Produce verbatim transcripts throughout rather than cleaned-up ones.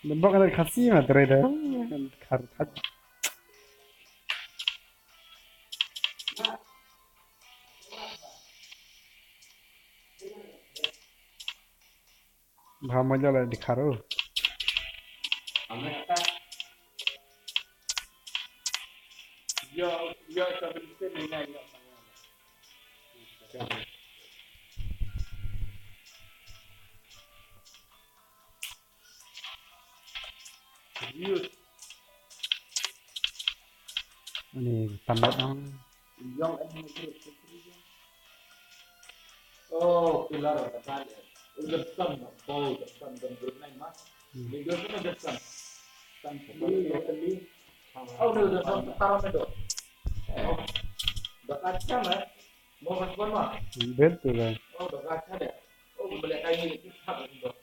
Bok na Khasi ma tere de. Khar khat. Bha maja la dikharo. Ani tandat ang. Oh, killer, the brand. The sun, oh, the sun, the good night, man. Hmm. The good night, the sun. Sun, the sun. Oh, no, the sun, the sun, the sun. Oh, the sun, eh? Mo mas kon ma. Betul lah. Oh, baka chale. Oh, bele kai ni kita betul.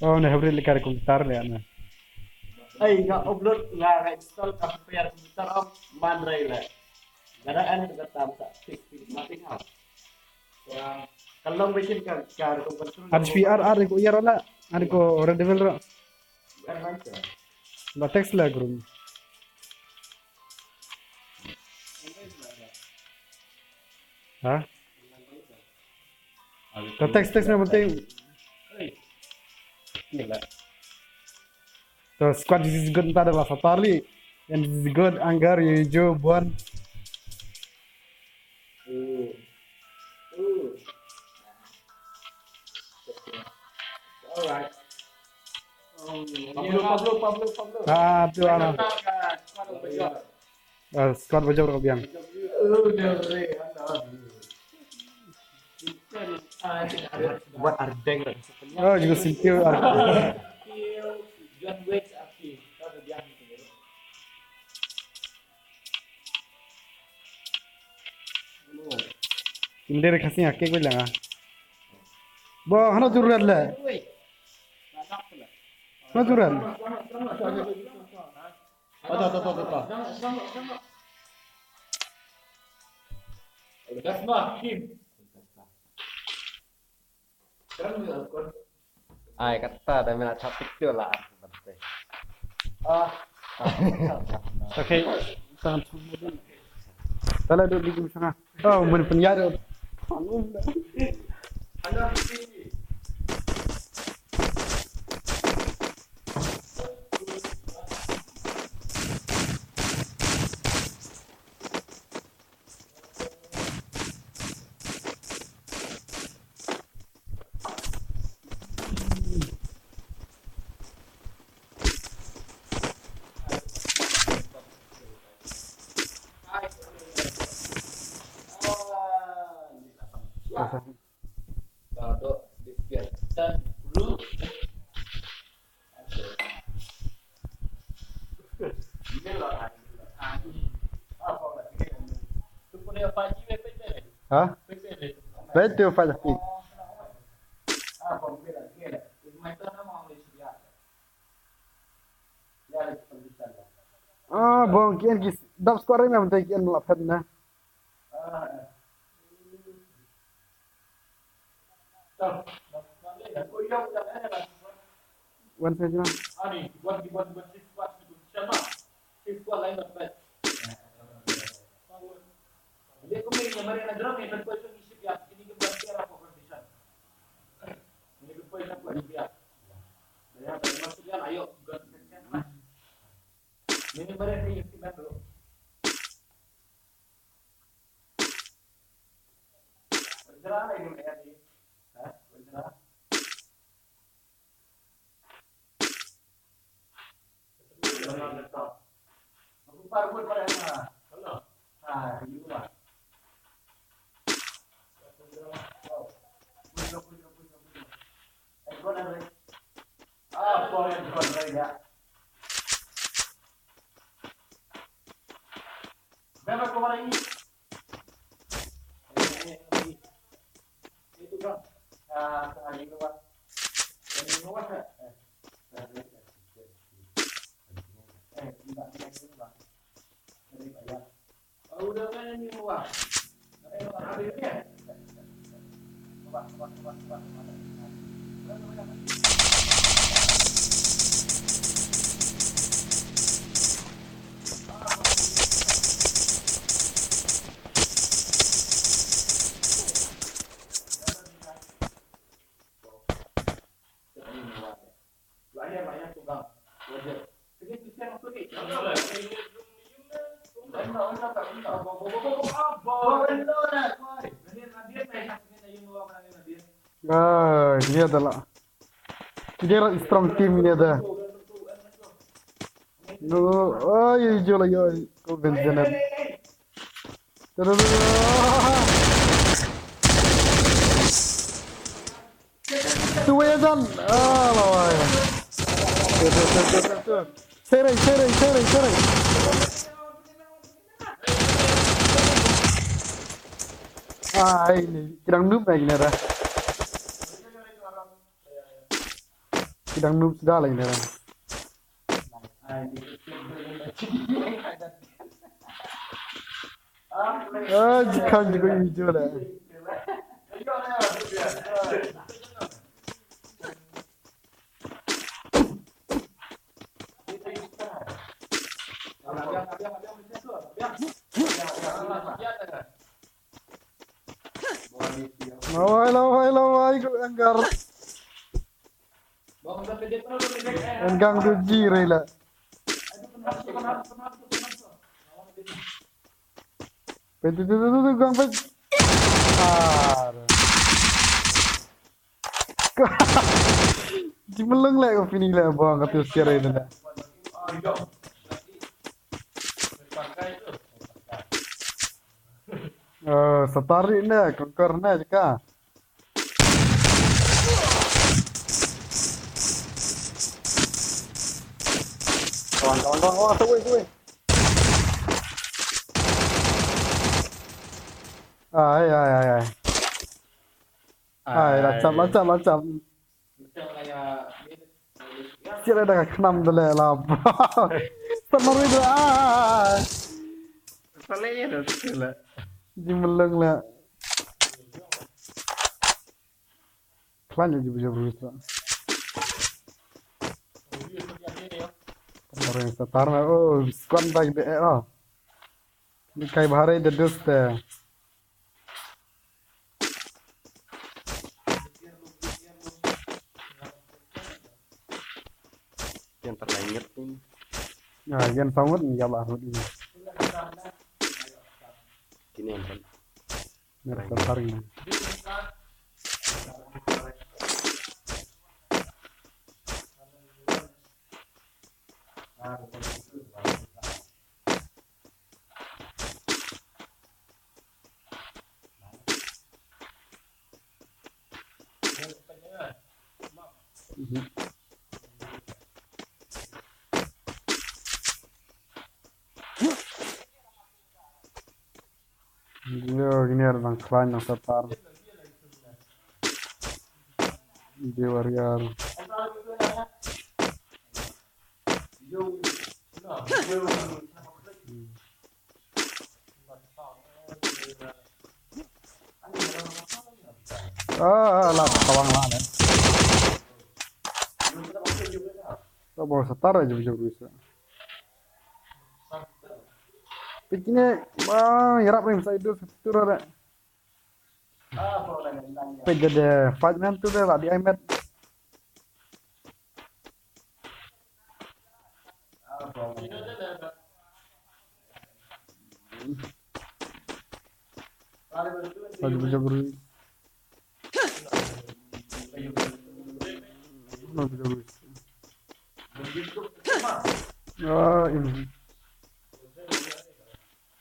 Oh, ne habri lekar komputer le na. Ai, nga upload, nga, nga install ka player komputer am man rai le. Kada an ka tam sa fix fix mati ha. Kalau bikin ka ka control. Ada P R, ada ko iya rola, ada ko Red Devil ro. Ba text la group. Ha? To text, text na penting. To squad, this is good, nta da la Satarli. And this is good, Anggar, Yujo, Buan. Ooh. Ooh. Alright. Pablo, Pablo, Pablo, Pablo. Ah, tu ana. Ah, squad bajau ka biang. Oh, no, re, ana. Buat ardeng. Oh, juga singkil ardeng. John Wicks, aki. Kau dah biang ni. Kim dei re Khasi nga kek bad langa. Bo hano tu red le. Hano tu red. Ata ata ata ata. Gas ma Kim. Ai kata da mena chapik tu lah. Ah. Okay. Tangan semua. Tala duk di sanga. Oh, men penyado. Ha? Betul, Pak Zafi. Ah, bong, kian ki dap squad ring na, bentai kian melapet na. Wan sa jina. Ah, ine da la. Ine da strong team ine da. No, ay, yo la yo, ko ben jenet. Tu wei jan. Ah, la wai. Sere, sere, sere, sere. Ai, ni kidang noob lagi ni dah. Kidang noob sudah lagi ni dah. Ah, jikan juga hijau lah. Lawai, lawai, lawai, ko enggar. Enggang tu ji rela. Peti tu tu tu tu gang pet. Ah. Ji meleng leh ko fini leh bong ka tu siar itu leh. Oh, setari ne, kongkor ne jaka. Kawan, kawan, kawan, kawan, tunggu, tunggu. Ai, ai, ai, ai. Ai, lacap, lacap, lacap. Siap dah kena mendelek lah. Sama dah. Ai. Salah ya dah, salah. Ji meleng lah. Klan aja bisa berusaha. Orang yang setar, oh, squad baik deh, oh. Ni kai bahare de dus te. Yang terlanyet ni. Ya, yang sangat ni ya lah ni. Kini yang kan. Mereka saring. Yo, gini ada bang klan yang setar. Di warrior. Ah, lah, tawang lah, nih. Lo bawa setar aja bisa berusaha. Pikirnya, wah, yarap nih, saya itu setur ada. Pejade fight man tu deh lah di iMac. Lagi berjaga. Lagi berjaga. Ya, ini.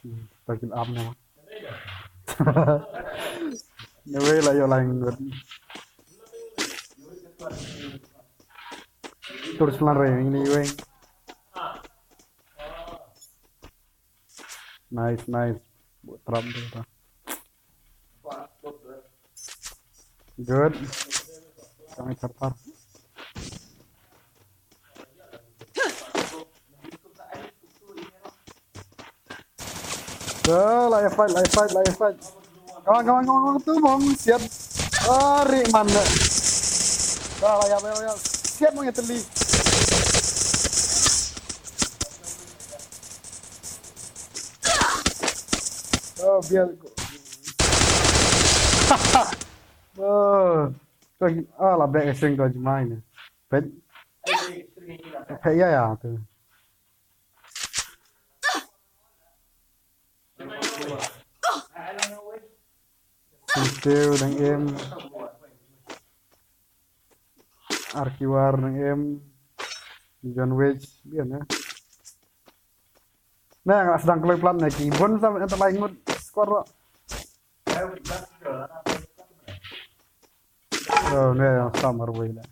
Hmm, takin am na. Ni wei la ïoh lai ngut. Tur slan re ni wei. Nice, nice. Buat trap dia tu. Good. Kami tertar. Dah, lah ya fight, lah ya fight, lah ya fight. Kawan, kawan, kawan, kawan, tu bong siap. Ari mana? Ba, ba, ya, ba, ya, ba, ya. Siap mo ya teli. Oh, biar. Oh. Tu, ah, la bek sing tu jemai ni. Pet. Pet ya ya tu. Singtew dang im. Arkiwar dang im. John Wage bian ya. Nah, nga sdang kloi plan na ki bun sam enta lai ngut squad ro. Oh, ne yang samar wei la.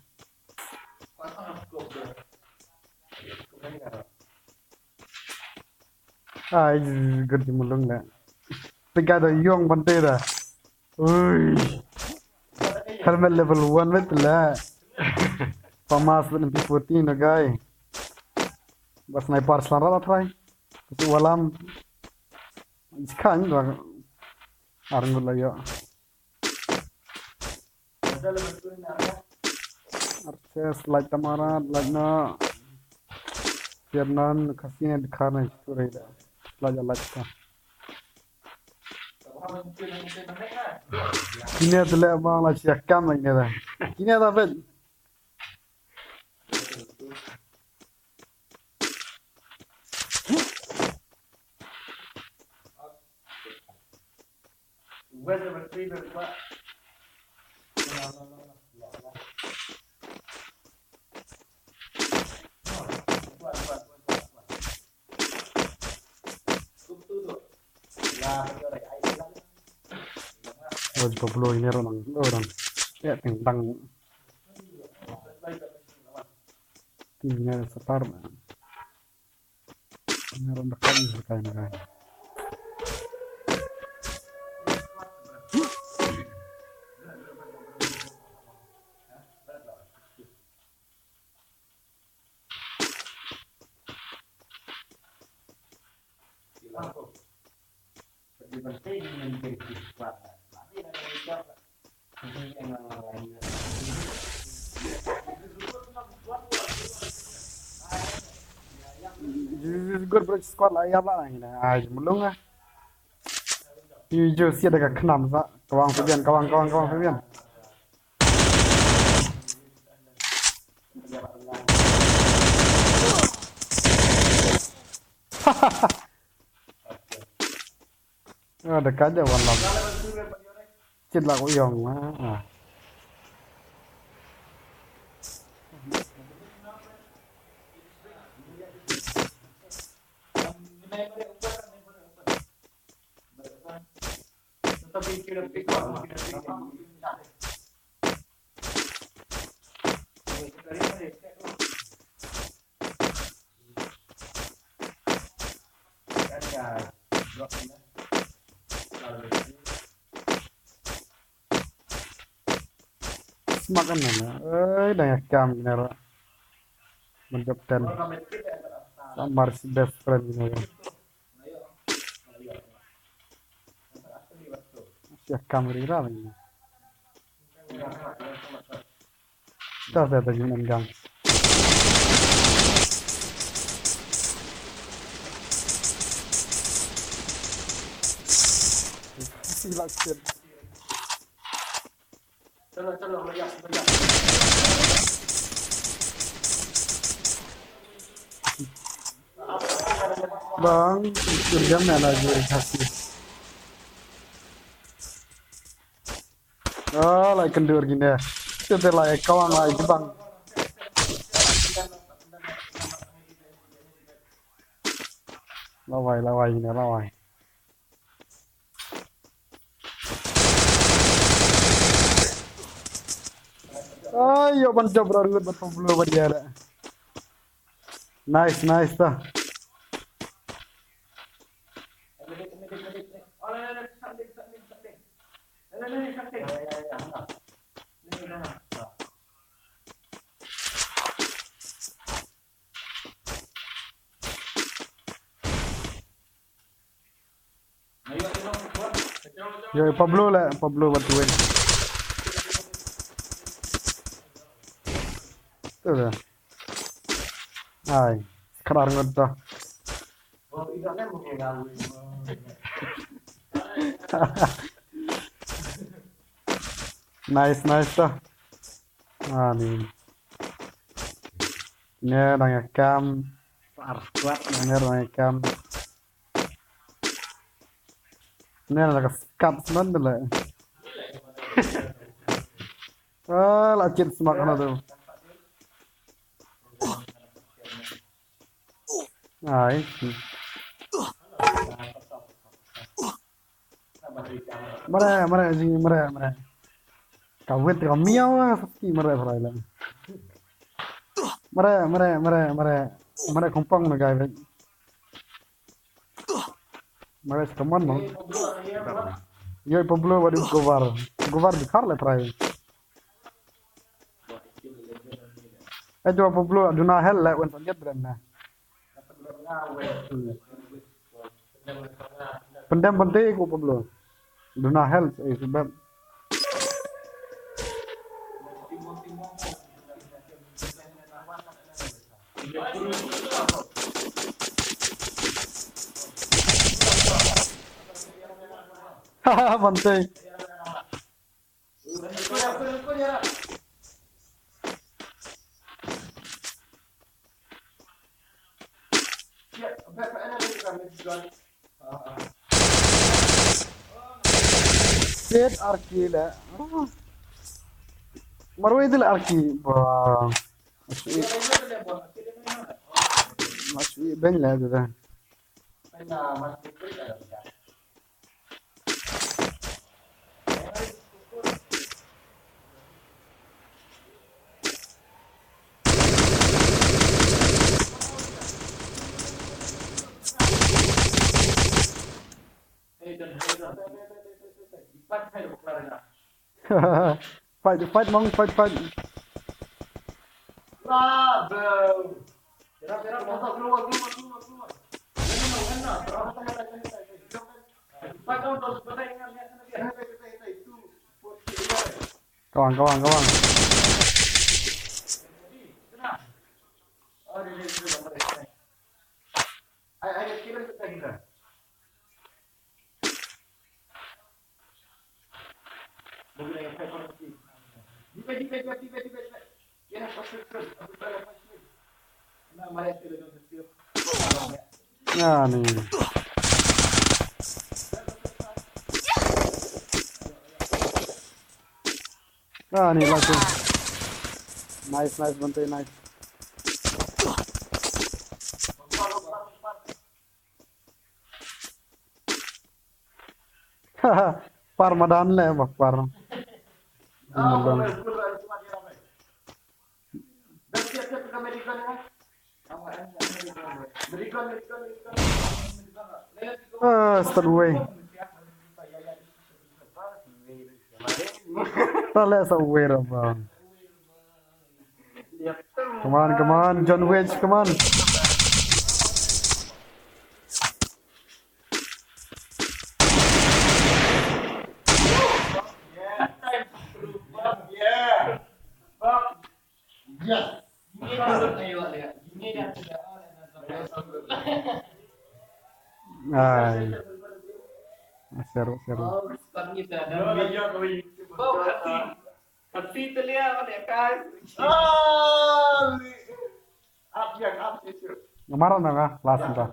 Ai, gud di mulung la. Tiga da yong bante da. Ui. Helmet level one met la. Famas met M P fourteen na guy. Ba sniper slan rat la try. Kasi walam. Jikhan dua. Arngut la yo. Arches, light tamara, light na. Fernand, kasine dikhane chukure da. Light ya light ka. Kine tele bang la chia kam kine da. Kine da bet. Oj, Pablo ini orang, orang. Ya, tentang timnya setar. Ini orang dekat ni, dekat ni. This is good, bro. Squad la ïap la ngi na. Ai, mulung ah. Yu ju sia da ka khnam sa. Kawang Fabian, kawang, kawang, kawang Fabian. Ah, dekat je wan lam. Cit lah kuyong. Ah. Smak kan na. Eh, dah ya kam gini ro. Menjok ten. Samar si best friend gini ro. Siya kamera lagi. Kita saya tadi main gang. Silak shit. Bang, itu dia mana lagi kasih. Ah, lai kendur gini. Kita lai kawang lai jebang. Lawai, lawai gini, lawai. Ayo, ban job rar ngut bat pembulu bat dia dah. Nice, nice dah. Yo, Pablo lah, Pablo bantuin. Tu dah. Ai, khadar ngut dah. Nice, nice dah. Ah, ni. Ni dang ïa kam. Ar squad. Ni dang ïa kam. Ni la ka skat snon de le. Ah, la chit smak na tu. Ai. Mare, mare, jing mare, mare. Ka wit ka miaw, saki mare, mare la. Mare, mare, mare, mare. Mare kompong na gai. Mare, come on, man. Yo, Pablo, what is gobar? Gobar di kar le try. Eh, jua Pablo, duna hel le wan sanjat brem na. Pendem penti ku Pablo. Duna hel, eh, sebab. Hahaha, penti. Shit, arki le. Marwei dil arki. Ba. Masih, masih ben le tu dah. Fight, fight, Mong, fight, fight. Kawang, kawang, kawang. Ani. Ani, last one. Nice, nice, Bante, nice. Par madan le, bah, par. Madan. Ah, start way. Tale sa way ra ba. Come on, come on, John Witch, come on. Ai. Seru, seru. Ngamar na nga, last nta.